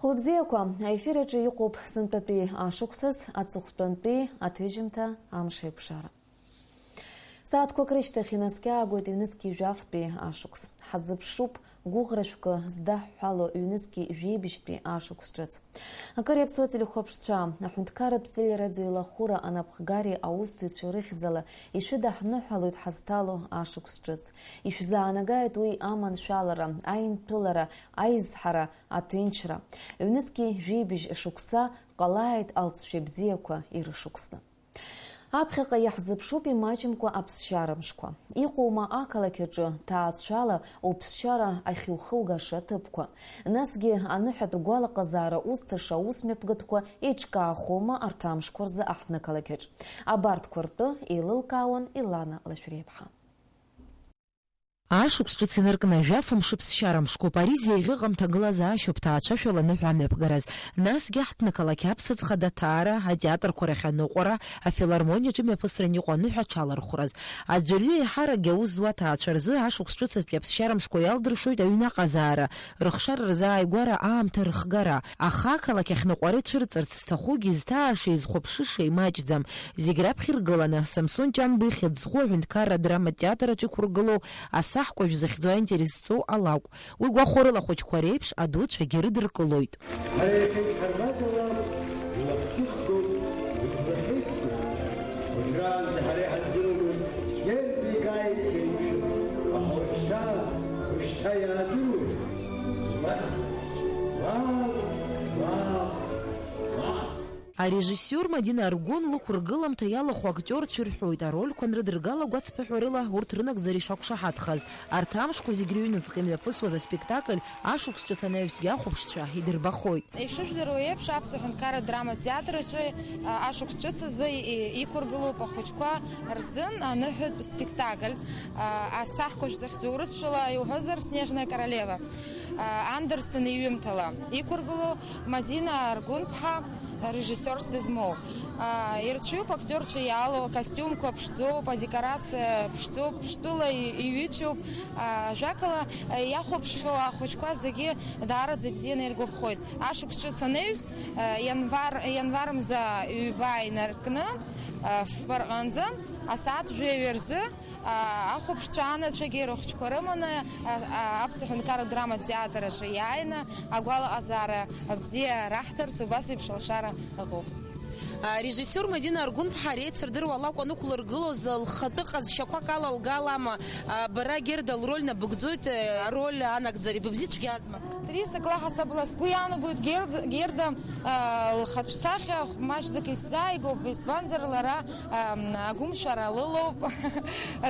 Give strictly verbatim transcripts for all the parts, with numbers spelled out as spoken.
Хәлыбзиақәа, аефир аҿы иҟоуп сынтәатәи ашықәсаз аҵыхәтәантәи аҭыжьымҭа амшеиқәшара. Сааҭқәак рышьҭахь инаскьаагоит ҩнызқьи жәафтәи ашықәс. Ҳаззыԥшуп гәыӷра шәкы здаҳҳәало ҩнызқьи жәибжьтәи ашықәс ҿыц. Акыр иаԥсуа телехәаԥшцәа, аҳәынҭқарратә телерадиоеилахәыра анапхгареи аусзуҩцәеи рыхьӡала ишәыдаҳныҳәалоит ҳазҭало ашықәс ҿыц. Ишәзаанагааит уи аманшәалара, аинҭәылара, аизҳара, аҭынчра. Ҩнызқьи жәибжь шықәса ҟалааит алҵшәа бзиақәа ирышықәсны. Аԥхьаҟа иаҳзыԥшуп имаҷымкәа аԥсшьара мшқәа. Иҟоума ақалақь аҿы ҭаацәала уԥсшьара ахьухугаша аҭыԥқәа? Насгьы аныҳәатә гәалаҟазаара узҭаша аусмҩаԥгатәқәа еиҿкаахома арҭ амшқәа рзы аҳҭнықалақьаҿ? Абарҭқәа ртәы еилылкаауан Елана Лашәриаԥҳа. Ашықәс ҿыц инаркны жәаф мшы ԥсшьара мшқәоуп. Ари зеиӷьыҟам ҭагылазаашьоуп, ҭаацәашәала аныҳәа амҩаԥгараз. Насгьы ҳҭнықалақь аԥсаӡ хада аҭаара, атеатрқәа рахь аныҟәара, афилармониаҿы мҩаԥысран иҟоу аныҳәа аҽалархәраз. Аӡәырҩы еиҳаракгьы аус зуа аҭаацәа рзы ашықәс ҿыцызтәи аԥсшьара мшқәа иалдыршоит аҩны аҟазаара, рыхшара рзы ааигәара аамҭа рыхгара. Аха ақалақь ахьныҟәара ицәырҵырц зҭахугьы, изҭааша, изхәаԥшыша имаҷӡам. Зегь раԥхьа иргыланы, Самсон Ҷанба ихьӡ зху аҳәынҭқарра адраматә театр аҿы иқәыргылоу асаҳкәажә захьӡу аинтерес зҵоу алакә. Уи гәахәарыла ахәыҷқәа реиԥш, адуцәагьы рыдыркылоит. Ҳара иахьа ишҳарбаз ала, илахҿыхгоуп, ишәлахьеиқәгоуп. Уажәраанӡа ҳара иҳаздыруамызт, иарбеигааит шеиқәшәаз, аха уажәшьҭа, уажәшьҭа иаадыруеит. Убас, уа, уа, уа. Арежиссиор Мадина Аргәын лықәыргыламҭа иалахәу актиорцәа ирҳәоит, арольқәа анрыдыргала гәацԥыҳәарыла урҭ рынагӡара ишақәшаҳаҭхаз. Арҭ амшқәа зегь рыҩныҵҟа имҩаԥысуаз аспектакль ашықәс ҿыц анаҩсгьы ахәаԥшцәа идырбахоит. Ишыжәдыруа еиԥш, Аԥсуа ҳәынҭқарратә драматә театр аҿы, а, ашықәс ҿыц азы и-, иқәыргылоуп ахәыҷқәа рзын аныҳәатә спектакль, а, асаҳкәажә захьӡу, урысшәала иуҳәозар, Снежная королева, а, Андерсен иҩымҭала иқәыргылоу Мадина Аргәынԥҳа режиссиорс дызмоу. А, ирацәаҩуп актиорцәа иаалоу, акостиумқәа ԥшӡоуп, адекорациа ԥшӡоуп, ԥштәыла и-, иҩычоуп. А, ажәакала, а, иахәаԥшхьоу ахәыҷқәа зегьы даараӡа ибзианы иргәаԥхоит. Ашықәс ҿыц анаҩс, а, ианвар, ианвар мза ҩба инаркны, а, фба рҟынӡа, асааҭ жәаҩа рзы, а, ахәаԥшцәа анацәагьы рыхәҷқәа рыманы, а, а, Аԥсуа ҳәынҭқарратә драматә театр аҿы иааины, агәалаҟазаара бзиа раҳҭарц убас еиԥш алшара ыҟоуп. А, режиссиор Мадина Аргәынԥҳа ари еицырдыруа алакә анықәлыргылоз лхатәы ҟазшьақәак ала лгалама? А, бара Герда лроль набыгӡоит, э, ароль анагӡареи быбзиа цәгьазма? Актриса клаҳасабла сгәы иаанагоит Герд-, Герда, а, лхаҿсахьа маҷӡак исзааигәоуп, избанзар лара, а, агәымшәара лылоуп,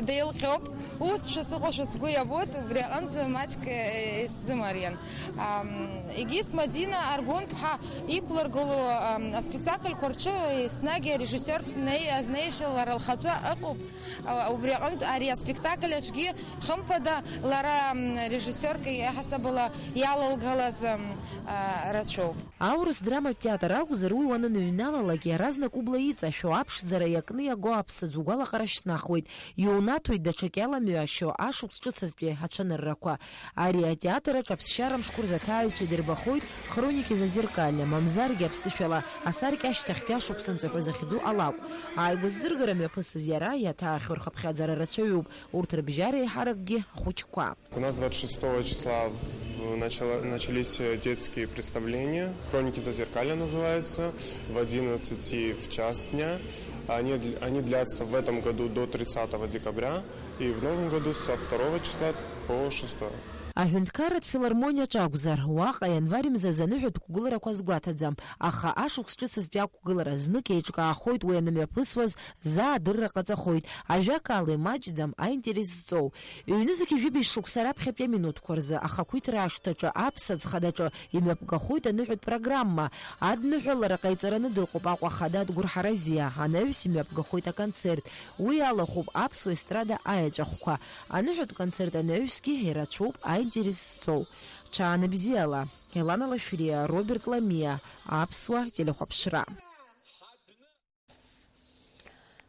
деилҟьоуп. Усшәа сыҟоушәа сгәы иабоит, убри аҟынтә маҷк, э, исзымариан. Ам, егьыс Мадина Аргәынԥҳа иқәлыргыло, ам, аспектакльқәа рҿы еснагь арежиссиортә неи-, азнеишьа лара лхатәы ыҟоуп. А, убри аҟынтә ари аспектакль аҿгьы, хымԥада, лара, ам, режиссиорк иаҳасабала иалылгалаз, ам, а, рацәоуп. Аурыс драматә театр акәзар, уи уаныҩналалак, иаразнак убла иҵашәо, аԥшӡара иакны иаго аԥсаӡ угәалаҟара шьҭнахуеит. Иунаҭоит даҽак иаламҩашьо ашықәс ҿыцызтәи ацәаныррақәа. Ари атеатр аҿы аԥсшьара мшқәа рзы аҭааҩцәа идырбахоит Хроники Зазеркалья, мамзаргьы аԥсышәала асаркьа ашьҭахьтәи ашықәс анҵәаҳәа захьӡу алакә. Ааигәа зӡыргара мҩаԥысыз иара, иаҭаахьоу рхыԥхьаӡара рацәаҩуп, урҭ рыбжьара еиҳаракгьы ахәыҷқәа. У нас двадцать шестого числа в-, начало-, начались, э, детские представления. «Хроники Зазеркалья» называются. В одиннадцать и в час дня. Они дл-, они длятся в этом году до тридцатого декабря. И в новом году со второго числа по шестое. Аҳәынҭқарратә филармониаҿ акәзар, уаҟа ианвар мзазы аныҳәатә қәгыларақәа азгәаҭаӡам, аха ашықәс ҿыцызтәи ақәгылара знык еиҿкаахоит уи анымҩаԥысуаз, заа адырра ҟаҵахоит, ажәакала, имаҷӡам аинтерес зҵоу. Ҩнызқь жәибжь шықәса раԥхьатәи аминуҭқәа рзы ахақәиҭра ашҭаҿы, аԥсаӡ хадаҿы имҩаԥгахоит аныҳәатә программа. Адныҳәалара ҟаиҵараны дыҟоуп Аҟәа Ахада Адгәыр Ҳаразиа, анаҩс имҩаԥгахоит аконцерт. Уи алахәуп аԥсуа естрада аеҵәахәқәа. Аныҳәатә концерт анаҩсгьы ирацәоуп аинтерес зҵоу. Ҽаанбзиала, Елана Лашәриа, Роберт Ламиа, Аԥсуа телехәаԥшра.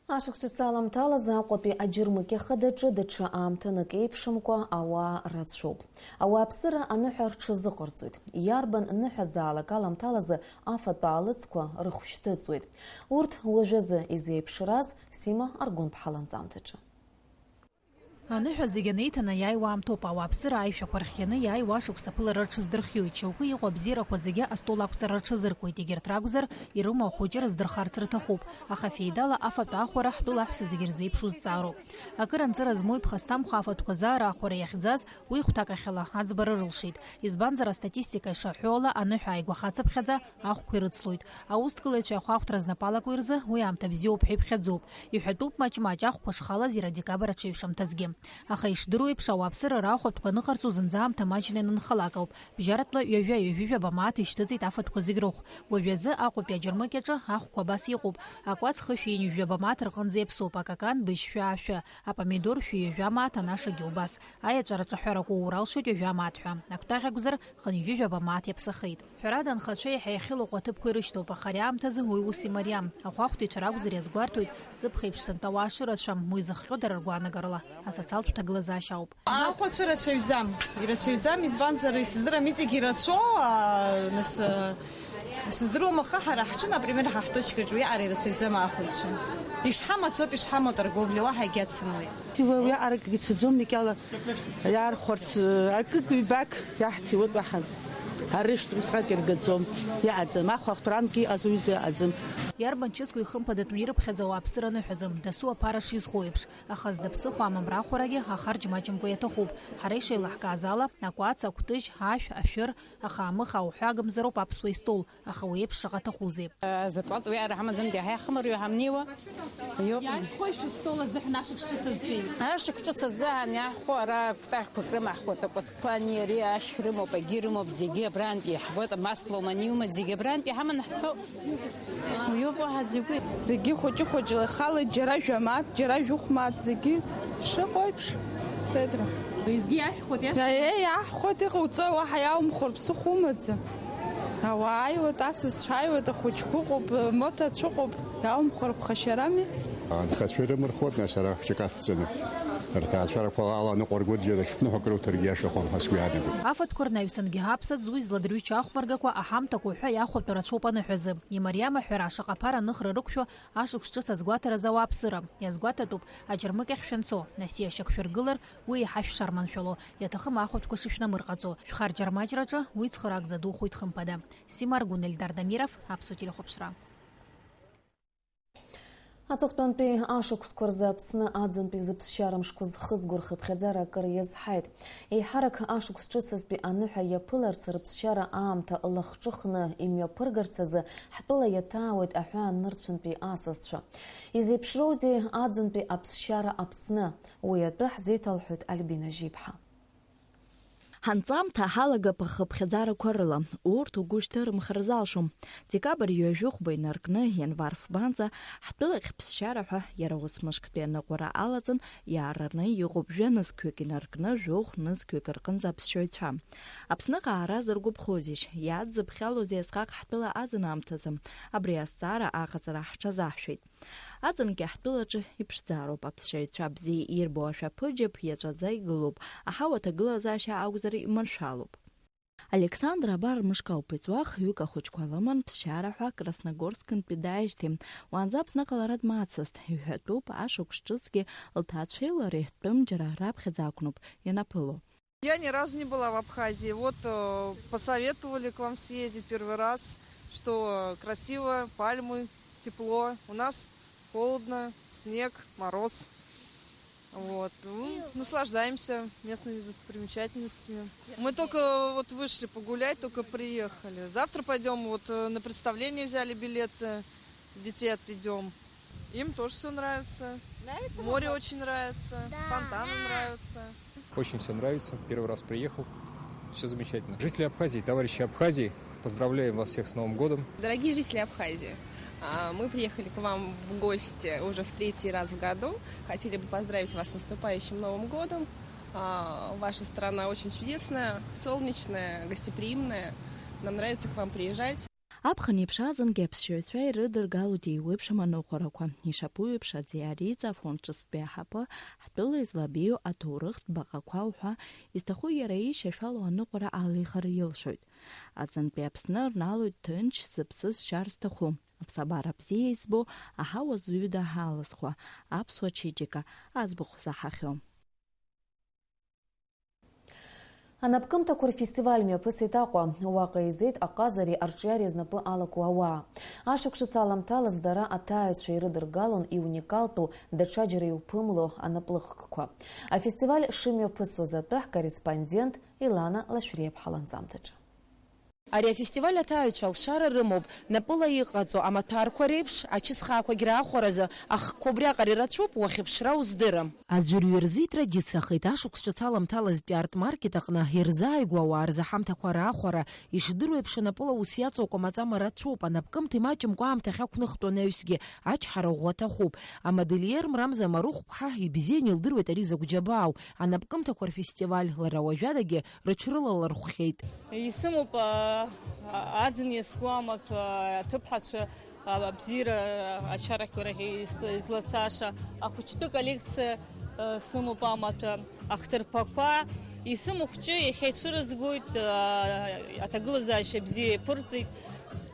Ашықәс ҿыц аламҭалазы Аҟәатәи аџьармыкьа хадаҿы даҽа аамҭанык еиԥшымкәа ауаа рацәоуп. Ауааԥсыра аныҳәа рҽазыҟарҵоит. Иарбан ныҳәазаалак аламҭалазы афатә аалыҵқәа рыхә шьҭыҵуеит. Урҭ уажәазы изеиԥшраз Сима Аргәынԥҳа ланҵамҭаҿы. Аныҳәа зегь анеиҭаны иааиуа аамҭоуп, ауааԥсыра аишәақәа рхианы иааиуа ашықәс аԥылара рҽаздырхиоит, шьоукы иҟоу абзиарақәа зегьы астол ақәҵара рҽазыркуеит, егьырҭ ракәзар, ирымоу ахәыҷра здырхарц рҭахуп, аха феидала афатә аахәара ҳтәыла аҳәса зегьы рзеиԥшу зҵаароуп. Акыранҵыра змоу иԥхасҭамхо афатәқәа заара аахәара иахьӡаз, уи хәҭакахьала аӡбара рылшеит. Избанзар, астатистика ишаҳәо ала, аныҳәа ааигәахацыԥхьаӡа ахәқәа ирыцлоит. Аусҭгылаҩцәа ахәаахәҭра знапы алаку рзы уи аамҭа бзиоуп ҳәа иԥхьаӡоуп. Иҳәатәуп маҷ-маҷ ахәқәа шхалаз иара декабр аҽеиҩшамҭазгьы. Аха ишдыруеиԥш, ауааԥсыра рахәатәқәа аныҟарҵо зынӡа аамҭа маҷны ианынхалак ауп. Бжьаратәла ҩажәа-ҩажәижәаба мааҭ ишьҭыҵит афатәқәа зегь рыхә. Уажәазы Аҟәатәи аџьармыкьаҿы ахәқәа абас иҟоуп. Акәац хышә ҩынҩажәижәаба мааҭ рҟынӡа иаԥсоуп, акакан быжьшәа-аашәа, апомидор шәи ҩажәа мааҭ, анашагьы убас. Аиаҵәара ҿаҳәарақәа ура алшоит ҩажәа мааҭ ҳәа. Акәтаӷь акәзар, хынҩажәижәаба мааҭ иаԥсахеит. Ҳәарада, анхацәа иаҳа иахьылаҟәу аҭыԥқәа ирышьҭоуп, аха ари аамҭазы уи ус имариам. Ахәаахәҭыҩцәа ракәзар иазгәарҭоит, ҵыԥх еиԥш сынтәа ауаа шырацәам, уи зыхҟьо дара ргәаанагарала асоциалтә ҭагылазаашьа ауп. Ахәацәа рацәаҩӡам, ирацәаҩӡам, избанзар, исыздырам иҵегь ирацәоу, аа, нас, аа, сыздыруам, аха ҳара ҳҿы, например, ҳа ҳточкаҿы уиаҟара ирацәаҩӡам ахәаҩцәа. Ишҳамац ауп, ишҳамоу аторговлиа, уаҳа егьацымлеит. Уи аҟарагьы цаӡом, икьала иаархәарц, акык-ҩбак иаҳҭиуеит, уаҳа арыжәтә усҟак иргаӡом, иаҟаӡам, ахәаахәҭраанк иҟаз уи изы иаҟаӡам. Иарбан чысқәеи хымԥадатәны ирыԥхьаӡо ауааԥсыра аныҳәазы, дасу аԥара шизхо еиԥш, аха зда ԥсыхәа амамра ахәарагьы ахарџь маҷымкәа иаҭахуп. Ҳара ишеилаҳкааз ала, акәац, акәтыжь, ашә, ашәыр, аха амыха ауҳәа агымзароуп аԥсуа истол. Аха уи еиԥш шаҟа аҭахузеи? Э, зарплата уиаҟара ҳамаӡам, ҳа ҳахымаруа ҳамнеиуа. Иоуп. Иаашәхои шәыстол азыҳәан ашықәс ҿыц азтәи? Ашықәс ҿыц азыҳәан иаҳхәо ара кәтаӷьқәак рымаҳхуеит, акәытқәа ани ари ашә рымоуп, агьи рымоуп, зегьы абрантә иаҳбоит, амаслоума, аниума, зегьы абрантә иҳаманы ҳцоит. Уиоуп уаҳа зегьы. Зегьы хәыҷы-хәыҷла ихалеит, џьара жәа мааҭ, џьара жәохә мааҭ, зегьы шыҟоу еиԥш, седра. Уеизгьы иашәхәоит, иашәхәоит? Еи, иаҳхәоит, иҟауҵои, уаҳа иаумхәар, ԥсыхәа умаӡам. Ауаа ааиуеит, асасцәа ааиуеит, ахәыҷқәа ыҟоуп, моҭа ацәыҟоуп, иаумхәар ԥхашьарами. Анхацәа ирымырхуеит, нас, ара хәҷык ацҵаны. Рҭаацәарақәа ала аныҟәарго џьара шықәныҳәак руҭаргьы иашахом ҳәа сгәы иаанагоит. Афатәқәа рнаҩсангьы аԥса ӡуи зладырҩычо ахәмаргақәа аҳамҭақәа уҳәа иахәатәу рацәоуп аныҳәазы. Имариам аҳәара, шаҟа ԥара аныхра рықәшәо ашықәс ҿыц азгәаҭаразы ауааԥсыра. Иазгәаҭатәуп, аџьармыкьахь шәанцо, нас иашьак шәыргылар, уи иаҳа шәшарманшәало, иаҭахым ахәатәқәа шышәнамырҟаҵо, шәхарџьармаџьраҿы уи цхыраагӡа духоит хымԥада. Сима Аргәын, Ельдар Дамиров, Аԥсуа телехәаԥшра. Аҵыхәтәантәи ашықәсқәа рзы Аԥсны аӡынтәи зыԥсшьара мшқәа зхызго рхыԥхьаӡара акыр иазҳаит. Еиҳарак ашықәс ҿыц азтәи аныҳәа иаԥыларц рыԥсшьара аамҭа лахҿыхны имҩаԥыргарц азы ҳтәыла иаҭаауеит аҳәаанырцәынтәи асасцәа. Изеиԥшроузеи аӡынтәи аԥсшьара Аԥсны? Уи атәы ҳзеиҭалҳәоит Альбина Жьиԥҳа. Ҳанҵамҭа ҳалагап ахыԥхьаӡарақәа рыла, урҭ угәы шьҭырымхыр залшом. Декабр ҩажәи хәба инаркны, ианвар фбанӡа, ҳтәылахь ԥсшьара ҳәа иара ус мышктәи аныҟәара алаҵан, иаараны иҟоуп жәа-нызқьҩык инаркны, жәохә-нызқьҩык рҟынӡа аԥсшьаҩцәа. Аԥсныҟа аара зыргәаԥхозеишь, иаӡзыԥхьалозеи асҟак ҳтәыла аӡын аамҭазы? Абри азҵаара аҟаҵара ҳҽазаҳшәеит. Аӡынкьа ҳтәылаҿы иԥшӡароуп, аԥсшьаҩцәа бзиа ирбо ашәаԥыџьаԥ иаҵәаӡа игылоуп, аҳауа аҭагылазаашьа акәзар иманшәалоуп. Александр абар мышк ауп иҵуа, хҩык ахәыҷқәа лыман, ԥсшьара ҳәа Красногорскынтәи дааижьҭеи, уаанӡа Аԥсныҟа лара дмацызт, иҳәатәуп, ашықәс ҿыцгьы лҭаацәеи лареи ҳтәым џьара раԥхьаӡа акәноуп ианаԥыло. Я ни разу не была в Абхазии. Вот, э, посоветовали к вам съездить первый раз, что красиво, пальмы, тепло. У нас холодно, снег, мороз. Вот. Ну, наслаждаемся местными достопримечательностями. Мы только вот вышли погулять, только приехали. Завтра пойдем, вот, э, на представление взяли билеты, детей отведем. Им тоже всё нравится. Нравится вам? Море очень нравится, да, фонтаны нравятся. Очень всё нравится. Первый раз приехал. Всё замечательно. Жители Абхазии, товарищи Абхазии, поздравляем вас всех с Новым годом. Дорогие жители Абхазии, а, мы приехали к вам в гости уже в третий раз в году. Хотели бы поздравить вас с наступающим Новым годом. А, ваша страна очень чудесная, солнечная, гостеприимная. Нам нравится к вам приезжать. Аԥхын еиԥш азынгьы аԥсшьаҩцәа ирыдыргалоит еиуеиԥшым аныҟәарақәа. Ишаԥу еиԥш, аӡиариҵа афонд ҿыцтәи аҳаԥы, ҳтәыла излабеиоу аҭоурыхтә баҟақәа уҳәа, изҭаху иара ишьашәало аныҟәара алихыр илшоит. Аҵантәи Аԥсны рналоит ҭынч, зыԥсы зшьар зҭаху, аԥсабара бзиа избо, аҳауа зҩыда ҳалызхуа, аԥсуа чеиџьыка аӡбахә заҳахьоу. Анапкымҭақәа рфестиваль мҩаԥысит Аҟәа. Уаҟа еизеит аҟазареи арҿиареи знапы алаку ауаа. Ашықәс ҿыц аламҭалаз дара аҭааҩцәа ирыдыргалон иуникалтәу, даҽаџьара иуԥымло анаплыхкқәа. Афестиваль шымҩаԥысуаз атәы ҳкорреспондент Илана Лашәриаԥҳа ланҵамҭаҿы. Ари афестиваль аҭааҩцәа алшара рымоуп, напыла иҟаҵо амаҭәарқәа реиԥш, ачысхаақәагь раахәаразы ахқәа убриаҟара ирацәоуп, уахьыԥшра уздырам. Аӡәырҩы рзы итрадициахеит, ашықәс ҿыц аламҭалазтәи арт-маркет аҟны ирзааигәоу ауаа рзы ҳамҭақәа раахәара, ишдыру еиԥш, анапыла ус иаҵоукуа маҵама рацәоуп, анапкымҭа имаҷымкәа аамҭа ахьақәныхтәу анаҩсгьы ачҳара ӷәӷәа аҭахуп. Амодельер Мрамза Марыхәԥҳа ибзианы илдыруеит ари закә џьабаау, анапкымҭақәа рфестиваль лара уажәадагьы рыҽрылалырхәхьеит. Исымоуп, а, а, аӡын иазку амаҭәа, аҭыԥҳацәа, а, абзиара ачарахьоу рахь ис-, излацаша, ахәыҷтәы коллекциа, а, сымоуп амаҭәа, ахҭырԥақәа. Исымоу хәҷы иахьа ицәырызгоит, а, аҭагылазаашьа бзиа иаԥырҵит.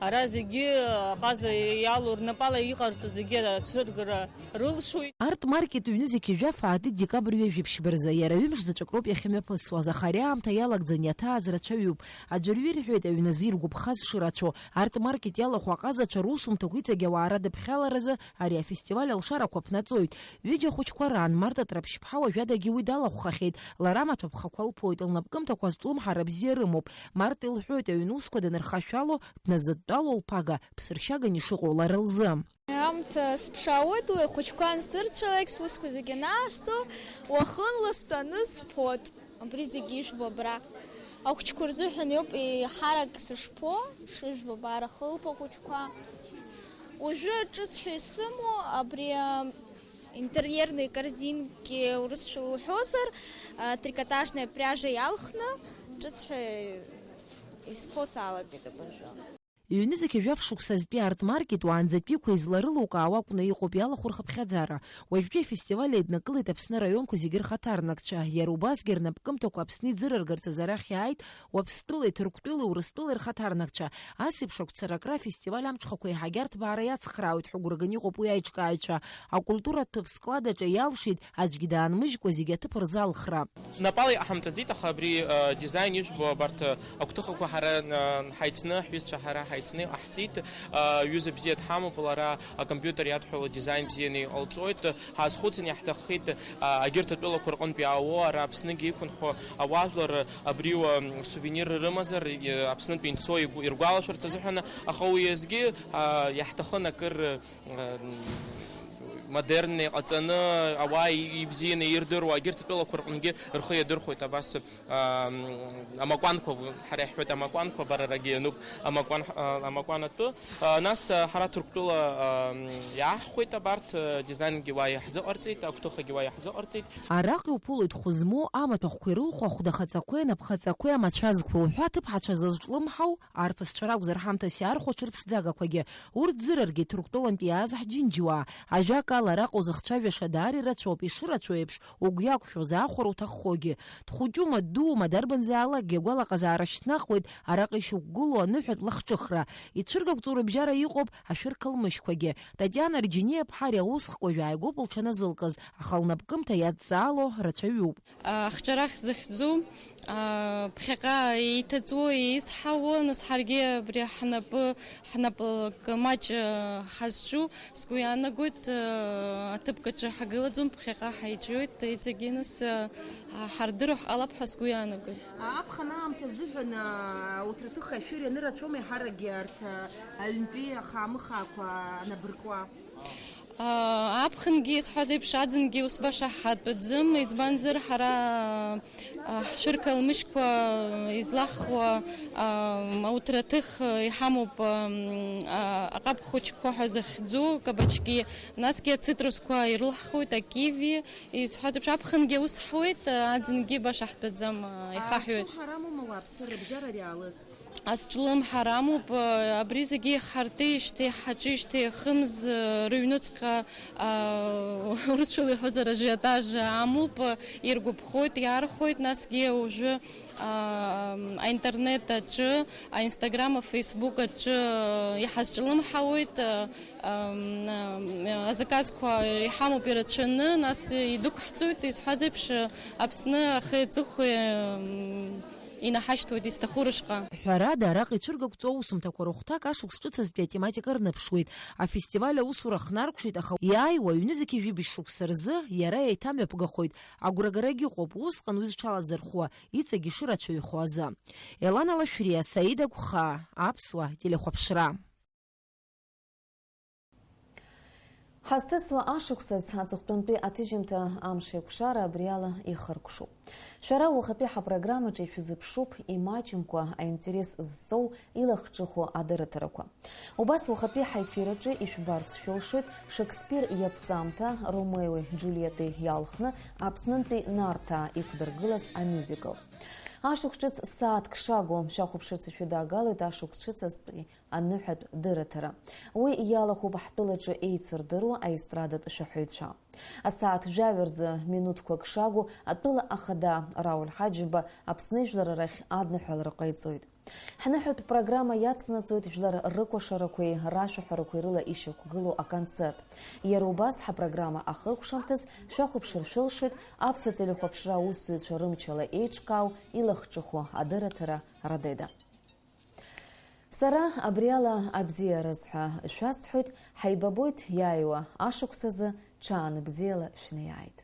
Ара зегьы, а, ҟаза иалоу, рнапала иҟарҵо зегьы ацәыргара рылшоит. Арт-маркет ҩнызқь жәаф фаатит декабрь ҩажәи ԥшьба рзы, иара ҩымш заҵәык роуп иахьымҩаԥысуаз, аха ари аамҭа иалагӡан иаҭааз рацәаҩуп. Аӡәырҩы ирҳәеит аҩны азы иргәаԥхаз шырацәоу. Арт-маркет иалахәу аҟазацәа русумҭақәа иҵегь ауаа радыԥхьаларазы ари афестиваль алшарақәа ԥнаҵоит. Ҩыџьа ахәыҷқәа раан Марта Траԥшьԥҳа уажәадагьы уи далахәхахьеит. Лара амаҭәа ԥхақәа лԥоит, лнапкымҭақәа зҿлымҳара бзиа рымоуп. Марта илҳәоит, аҩны усқәа данырхашәало, дназыдтәало лԥага, ԥсыршьаган ишыҟоу лара лзы. Аамҭа сыԥшаауеит, уи ахәыҷқәа ансырцәалак, сусқәа зегьы анаасҵо, уахынла стәаны сԥот. Абри зегьы ижәбо абра. Ахәыҷқәа рзыҳәан иоуп еиҳарак сышԥо, шыжәбо абар ахылԥа хәыҷқәа. Уажәы ҿыц ҳәа исымоу абри, а, интерьерные корзинки урысшәала уҳәозар, а, трикотажная пряжа иалхны ҿыц ҳәа исԥо салагеит абыржәы. Ҩнызқь жәаф шықәсазтәи арт-маркет уаанӡатәиқәа изларылукаауа акәны иҟоуп иалахәу рхыԥхьаӡара. Уажәтәи афестиваль еиднакылеит Аԥсны араионқәа зегьы рхаҭарнакцәа. Иара убасгьы рнапкымҭақәа Аԥсны иӡырыргарц азы арахь иааит Уаԥстәылеи Ҭырқәтәылеи Урыстәылеи рхаҭарнакцәа. Ас еиԥш агәцаракра афестиваль амҽхақәа еиҳагьы арҭбаара иацхраауеит ҳәа гәырганы иҟоуп уи аиҿкааҩцәа. Акультуратә склад аҿы иалшеит аӡәгьы даанмыжькәа зегьы аҭыԥ рзалхра. Напала иҟаҳамҵаӡеит, аха абри, э, дизайн ижәбо абарҭ, э, агәҭыхақәа ҳара, э, ҳаицны, ҳҩызцәа ҳара ҳаицны иҟаҳҵеит. Э, ҩыза бзиа дҳамоуп, лара акомпиутер иадҳәало дизайн бзианы иҟалҵоит. Ҳаазхәыцын, иаҳҭаххеит, э, агьырҭ атәылақәа рҟынтә иаауо, ара Аԥсныгьы иқәынхо ауаажәлар, э, абри уа, м, сувенир рымазар, э, Аԥснытәи инцо игәы-, иргәалашәарц азыҳәан, аха уи азгьы, э, иаҳҭахын акыр, э, модернны иҟаҵаны, ауаа и-, ибзианы ирдыруа, агьырҭ атәылақәа рҟынгьы рхы иадырхәоит абас, ам, амакәанқәа, ҳара иаҳҳәоит амакәанқәа, барарагьы иануп амакәан, а, амакәан атәы. А, нас, а, ҳара Ҭырқәтәыла, ам, иааҳхәеит абарҭ, а, дизайнгьы уа иаҳзыҟарҵеит, агәҭыхагьы уа иаҳзыҟарҵеит. Араҟа иуԥылоит хәы змоу амаҭәахәқәа ирылху ахәдахаҵақәеи анапхаҵақәеи амацәазқәеи уҳәа аҭыԥҳацәа зызҿлымҳау, арԥысцәа ракәзар, ҳамҭас иаархәо аҽырԥшӡагақәагьы. Урҭ ӡыраргеит Ҭырқәтәылантәи иааз ҳџьынџьуаа. Ажәакала, араҟа узыхцәажәаша даара ирацәоуп, ишырацәоу еиԥш, угәы иақәшәоз аахәара уҭаххогьы. Дхәыҷума, ддуума, дарбанзаалакгьы агәалаҟазаара шьҭнахуеит араҟа ишьақәгылоу аныҳәатә лахҿыхра. Ицәыргақәҵоу рыбжьара иҟоуп ашәыр калмышьқәагьы. Татиана Арџьениаԥҳа ари аус хкәажә ааигәоуп лҽаназылкыз, аха лнапкымҭа иадҵаало рацәаҩуп. Ахҿарахь захьӡу, а, ԥхьаҟа еиҭаҵуа, еизҳауа, нас ҳаргьы абри ҳнапы, ҳнапы маҷ, а, ҳазҿу, сгәы иаанагоит, а, аҭыԥкаҿы ҳагылаӡом, ԥхьаҟа ҳаиҿиоит, иҵегьы нас, а, ҳардыруа ҳҟалап ҳәа сгәы иаанагоит. Аԥхын аамҭа азыҳәан, а, уҭраҭых ашәыр ианырацәоума еиҳаракгьы арҭ, а, аҩнтәи ахаамыхаақәа анабыркуа? Аԥхынгьы, исҳәаз еиԥш, аӡынгьы ус баша ҳатәаӡам, избанзар, ҳара, а, ҳшәыр калмышьқәа излахуа, а, ауҭраҭых иҳамоуп, а, а, аҟаб хәыҷқәа ҳәа захьӡу, кабачки, насгьы ацитрусқәа ирылаҳхуеит, акиви, исҳәаз еиԥш, аԥхынгьы ус ҳуеит, аӡынгьы баша ҳтәаӡам, а, ихаҳҩоит. Аарҿу ҳарамума уаԥсыр, рыбжьара ари аалыҵ? Азҿлымҳара амоуп, абри зегьы ҳартижьҭеи ҳаҿижьҭеи хымз рыҩнуҵҟа, урысшәала иҳәозар ажиотаж амоуп, иргәаԥхоит, иархәоит, насгьы уажәы аинтернет аҿы, аинстаграм, афейсбук аҿы иҳазҿлымҳауеит, азаказқәа иҳамоуп ирацәаны, нас идәықәҳҵоит, исҳәаз еиԥш, Аԥсны ахи аҵыхәеи инаҳашьҭуеит изҭаху рышҟа. Ҳәарада, араҟа ицәыргақәҵоу аусумҭақәа рыхәҭак ашықәс ҿыцазтәи атематика рныԥшуеит. Афестиваль аусура хнаркәшеит, аха иааиуа ҩнызқьи жәибжь шықәса рзы иара еиҭамҩаԥгахоит, агәрагарагь ыҟоуп, усҟан уи зҽалазырхәуа, иҵегь ишырацәаҩхо азы. Елана Лашәриа, Саида Гәхаа, Аԥсуа телехәаԥшра. Ҳазҭысуа ашықәсаз аҵыхәтәантәи аҭыжьымҭа амш еиқәшара абриала ихыркәшоуп. Шәара уахатәи ҳапрограммаҿы ишәзыԥшуп, имаҷымкәа аинтерес зҵоу илахҿыху адырраҭарақәа. Убас уахатәи ҳаефир аҿы ишәбарц шәылшоит Шекспир иаԥҵамҭа Ромеои Џулиети иалхны Аԥснынтәи Нарҭаа иқәдыргылаз амюзикл. Ашықәс ҿыц сааҭк шагу шәахәаԥшырц ишәыдаагалоит ашықәс ҿыцазтәи аныҳәатә дырраҭара. Уи иалахәуп ҳтәылаҿы еицырдыруа аестрадатә шәаҳәаҩцәа. Асааҭ жәаҩа рзы минуҭқәак шагу атәыла ахада Рауль Ҳаџьымба Аԥсны ижәлар рахь адныҳәалара ҟаиҵоит. Ҳныҳәатә программа иацнаҵоит жәлар рыкәашарақәеи рашәаҳәарақәеи рыла ишьақәгылоу аконцерт. Иара убас ҳапрограмма ахыркәшамҭаз шәахәаԥшыр шәылшоит аԥсуа телехәаԥшра аусзуҩцәа рымчала еиҿкаау илахҿыху адырраҭара Радеда. Сара абриала абзиараз ҳәа шәасҳәоит, ҳаибабоит иааиуа ашықәсазы, ҽаанбзиала шәнеиааит.